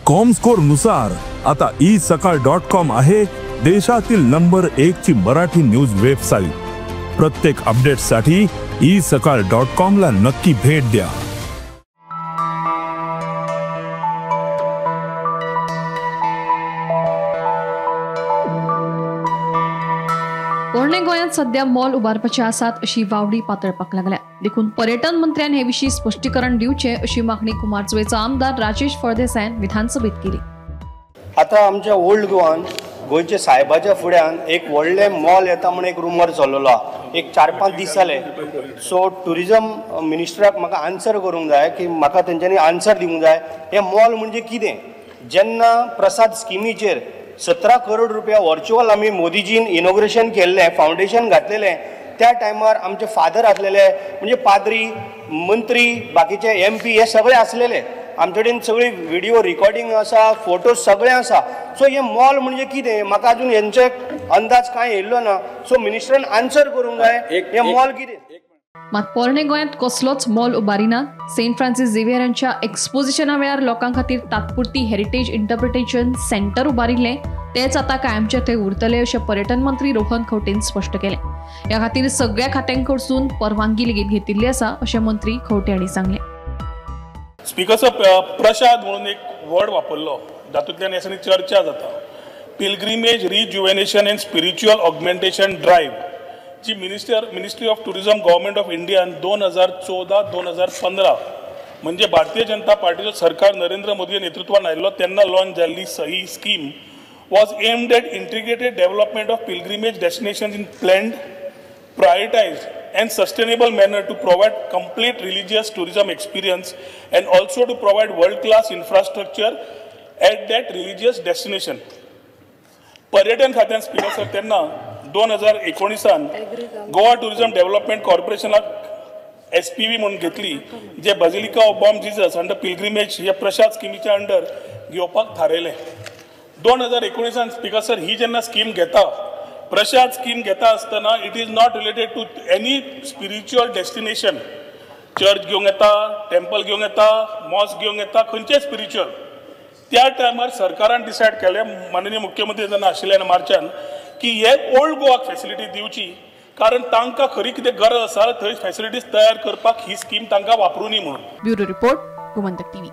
Comscore नुसार आता E सकाळ डॉट कॉम आहे देशातील नंबर 1 ची मराठी न्यूज वेबसाईट। प्रत्येक अपडेटसाठी ई सकाळ डॉट कॉम ला नक्की भेट द्या। पोरणे गोंयांत सध्या मॉल उबारपाचे आसात अशी वावडी पातळपाक लागल्या। देखून पर्यटन मंत्र्यान हे विशीं स्पश्टीकरण दिवचें अशी मागणी कुमारजुवेचो आमदार राजेश फळदेसायान विधानसभेत केली। आतां आमच्या ओल्ड गोवान गोंयच्या सायबाच्या फुड्यान एक व्हडलें मॉल येता म्हण एक रुमर चल्लेलो आहा, एक 4-5 दीस जाले। सो ट्युरिजम मिनिस्टराक म्हाका आन्सर करूंक जाय की म्हाका तेंच्यांनी आन्सर दिवंक जाय हें मॉल म्हणजे कितें। जेन्ना प्रसाद स्किमीचेर 17 करोड रुपया वर्च्युअल आमी मोदीजीन इनॉग्रेशन केल्लें, फावंडेशन घातलेलें, त्या टायमार आमचे फादर आसलेले म्हणजे पाद्री, मंत्री, बाकीचे MP हे सगळे आसलेले। आमचे कडेन सगळी व्हिडिओ रिकॉर्डिंग आसा, फोटोज सगळे आसा। सो हे मॉल म्हणजे कितें म्हाका अजून हेंचे अंदाज कांय येयल्लो ना। सो मिनिस्टरान आन्सर करूंक जाय हे मॉल कितें। मात पोरणे गोंयांत कसलोच मॉल उबारिना। सेंट फ्रांसीस झेवियरांच्या एक्सपोजिशना वेळार लोकां खातीर तात्पुरती हेरिटेज इंटरप्रिटेशन सेंटर उबारिल्लें तेच आतां कायमचें थंय उरतलें अशें पर्यटन मंत्री रोहन खंवटेन स्पश्ट केलें। ह्या खातीर सगळ्या खात्यां कडसून परवानगी लेगीत घेतिल्ली आसा अशें मंत्री खंवटे हांणी सांगलें। स्पीकर सर, प्रसाद म्हणून एक वर्ड वापरलो जातूंतल्यान ह्या चर्चा जाता। Pilgrimage rejuvenation and spiritual augmentation drive ji ministry of tourism government of Indian 2014-2015 म्हणजे भारतीय जनता पार्टीचो सरकार नरेंद्र मोदी नेतृत्वान आयिल्लो तेन्ना लॉन्च जाल्ली ही scheme was aimed at integrated development of pilgrimage destinations in planned, prioritised and sustainable manner to provide complete religious tourism experience and also to provide world-class infrastructure at that religious destination. पर्यटन खात्यान speaker sir तेन्ना 2019 Goa tourism development कॉर्पोरेशनाक SPV म्हणून घेतली, जे basilica of Bom Jesus under pilgrimage ह्या प्रसाद स्किमीच्या under घेवपाक थारायलें। 2019 speaker sir ही जेन्ना scheme घेता, प्रसाद स्कीम घेता आसतना it is not related to any spiritual destination. Church घेवंक येता, टेम्पल घेवंक येता, मॉस्क घेवंक येता, खंयचें स्पिरिच्युअल। त्या टायमार सरकारान डिसायड केलें, माननीय मुख्यमंत्री जेन्ना आशिल्ले मार्चान, की हे ओल्ड गोवाक फॅसिलिटी दिवची, कारण तांकां खरी कितें गरज आसा थंय फॅसिलिटीज तयार करपाक ही स्कीम तांकां वापरूनी म्हणून। Bureau report, Gomantak TV.